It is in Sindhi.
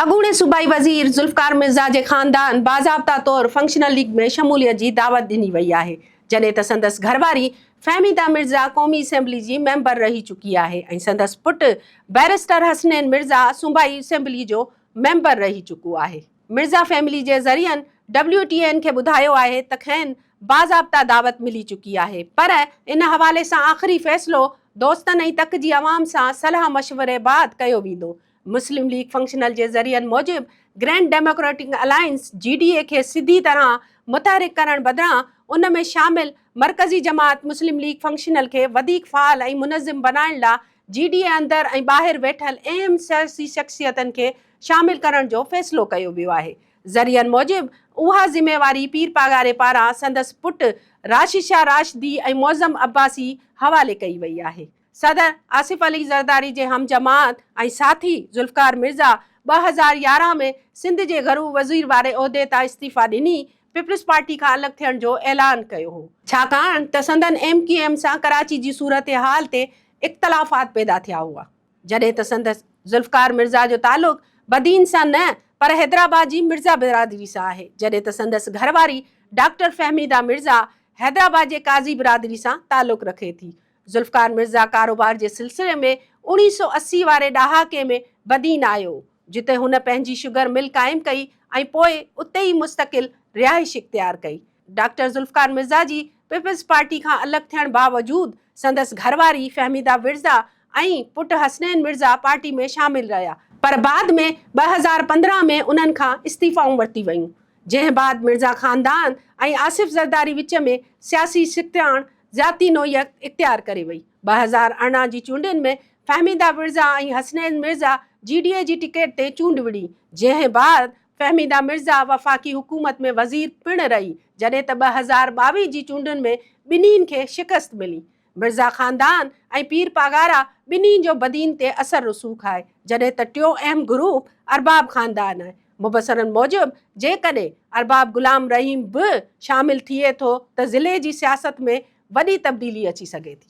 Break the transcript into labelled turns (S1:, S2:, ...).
S1: اڳوڻي صوبائي وزير ذوالفقار مرزا جي خاندان باضابطا طور فنڪشنل ليگ ۾ شموليت جي دعوت ڏني وئي آهي، جڏهن ته سندس گهرواري فهميده مرزا قومي اسيمبلي جي ميمبر رهي چڪي آهي ۽ سندس پٽ بئريسٽر حسنين مرزا صوبائي اسيمبلي جو ميمبر رهي چڪو آهي. مرزا فيملي جي ذريعن ڊبليو ٽي اين کي ٻڌايو آهي ته کين باضابطا دعوت ملي چڪي آهي پر ان حوالي سان آخري فيصلو دوستن ۽ تڪ جي عوام سان صلاح مشوري بعد ڪيو ويندو. مسلم ليگ فنڪشنل جي ذريعن موجب grand democratic alliance, G D A, کي سڌي طرح متحرڪ ڪرڻ بدران ان ۾ شامل مرڪزي جماعت مسلم ليگ فنڪشنل کي وڌيڪ فعال ۽ منظم بنائڻ لا جي ڊي اي اندر ۽ ٻاهر ويٺل اهم سياسي شخصيتن کي شامل ڪرڻ جو فيصلو ڪيو ويو آهي. ذريعن موجب اها ذميواري پير پاڳاري پاران سندس پٽ راشد شاهه راشدي ۽ معظم عباسي حوالي ڪئي وئي آهي. صدر آصف علي زرداري جي هم جماعت ۽ ساٿي ذوالفقار مرزا 2011 ۾ سنڌ جي گهرو وزير واري عهدي تان استعيفا ڏني پيپلز پارٽي کان الڳ ٿيڻ جو اعلان ڪيو هو. ڇاڪاڻ ته سندن ايم ڪيو ايم سان ڪراچي جي صورتحال تي اختلافات پيدا ٿيا هئا. جڏهن ته سندس ذوالفقار مرزا جو تعلق بدين سان نه پر حيدرآباد جي مرزا برادري سان آهي، جڏهن ته سندس گهرواري ڊاڪٽر فهميده مرزا حيدرآباد جي قاضي برادري سان تعلق رکي ٿي. ذوالفقار مرزا ڪاروبار جي سلسلي ۾ 1980 واري ڏهاڪي ۾ بدين آيو، جتي هن پنهنجي شگر مل قائم ڪئي ۽ پوء اتي ئي مستقل رهائش اختيار ڪئي. ڊاڪٽر ذوالفقار مرزا جي پيپلز پارٽي کان الڳ ٿيڻ باوجود سندس گهرواري فهميده مرزا ۽ پٽ حسنين مرزا پارٽي ۾ شامل رهيا، پر بعد ۾ 2015 ۾ انهن کان استعيفائون ورتيون ويون، جنهن بعد مرزا خاندان ۽ آصف زرداري وچ ۾ سياسي ڇڪتاڻ زيادتي نوعيت اختيار ڪري وئي. 2018 جي چونڊن ۾ Fahmida Mirza ۽ Hasnain Mirza G D A جي ٽڪيٽ تي چونڊ وڙهي، جنهن بعد فهميده مرزا وفاقي حڪومت ۾ وزير پڻ رهي، جڏهن ته 2022 جي چونڊن ۾ ٻنهين کي شڪست ملي. مرزا خاندان ۽ پير پاڳارا ٻنهي جو بدين تي اثر رسوخ آهي، جڏهن ته ٽيون اهم گروپ ارباب خاندان آهي. مبصرن موجب جيڪڏهن ارباب غلام رحيم به شامل ٿئي ٿو ته ضلعي جي سياست ۾ وڏي تبديلي اچي سگهي ٿي.